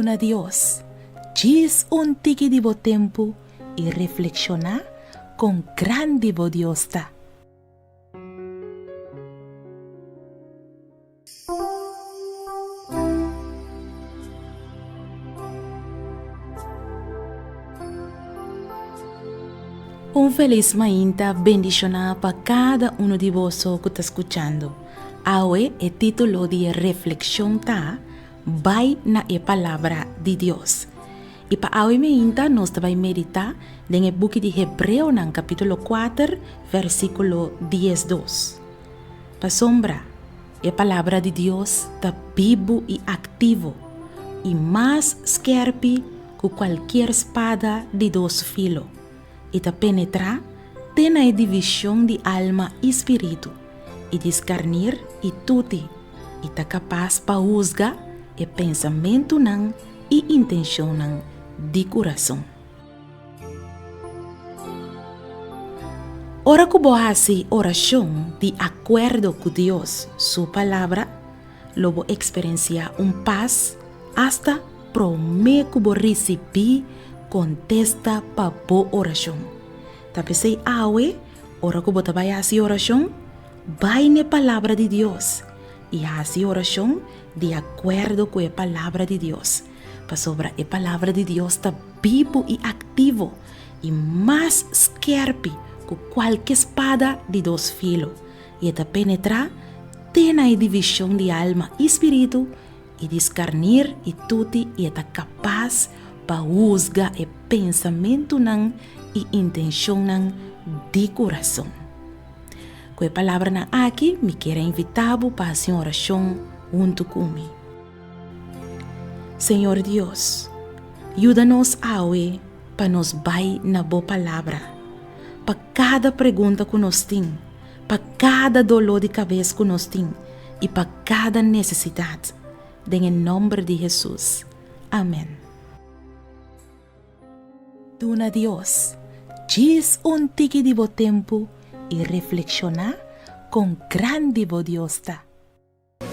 Duna Dios djis un tiki di bo tempu i reflekshoná kon grandi bo Dios ta. Un felis mainta bendishoná pa kada unu di boso ku ta skuchando. Awe e título di e reflekshon ta, Bai na e Palabra di Dios. I pa awe mainta nos ta bai meditá den e buki di Hebreonan kapítulo kuater versíkulo diesdos. Pasobra e Palabra di Dios ta bibu i aktivo, i mas skèrpi ku kualkier spada di dos filo, i ta penetrá te na e divishon di alma i spiritu, i diskarnir i tuti, i ta kapas pa husga e pensamentunan i intenshonnan di kurason. Ora ku bo hasi orashon di akuerdo ku Dios su Palabra, lo bo eksperensiá un pas asta promé ku bo risibí kontesta pa bo orashon. Ta p'esei awe, ora ku bo ta bai hasi orashon, bai n'e Palabra di Dios i hasi orashon di akuerdo ku e Palabra di Dios, pasobra e Palabra di Dios ta bibu i aktivo i mas skèrpi ku kualke spada di dos filo, i e ta penetrá te na e divishon di alma i spiritu i diskarnir i tuti i e ta kapas pa husga e pensamentunan i intenshonnan di kurason. Ku e palabranan aki mi kier a invitá bo pa hasi un orashon huntu ku mi. Señor Dios, yuda nos awe pa nos bai na Bo Palabra, pa kada pregunta ku nos tin, pa kada doló di kabes ku nos tin i pa kada nesesidat. Den e nòmber di Hesus. Amèn. Duna Dios djis un tiki di bo tempu i reflekshoná kon grandi bo Dios ta.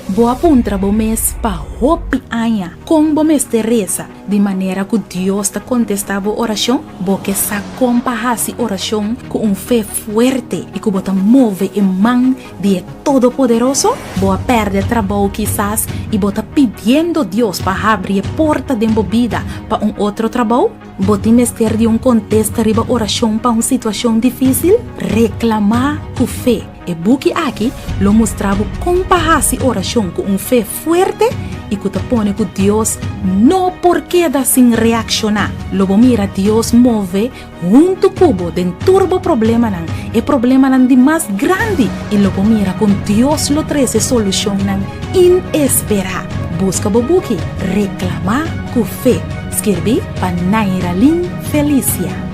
Bo a puntra bo mes pa hopi aña kon bo mester resa di manera ku Dios ta kontestá bo orashon? Bo ke sa kon pa hasi orashon ku un fe fuerte i ku bo ta move e man di e Todopoderoso? Bo a pèrdè trabou kisas i bo ta pidiendo Dios pa habri e porta den bo bida pa un otro trabou? Bo tin mester di un kontesta riba orashon pa un situashon difísil? Reklamá ku fe! E buki aki lo mustra bo kon pa hasi orashon ku un fe fuerte i ku ta pone ku Dios no por keda sin reakshoná. Lo bo mira Dios move Huntu ku bo den tur bo problemanan, e problemanan di mas grandi, i lo bo mira kon Dios lo trese solushonnan inesperá. Buska bo buki Reklamá ku Fe, skirbí pa Nairalyn Felicia.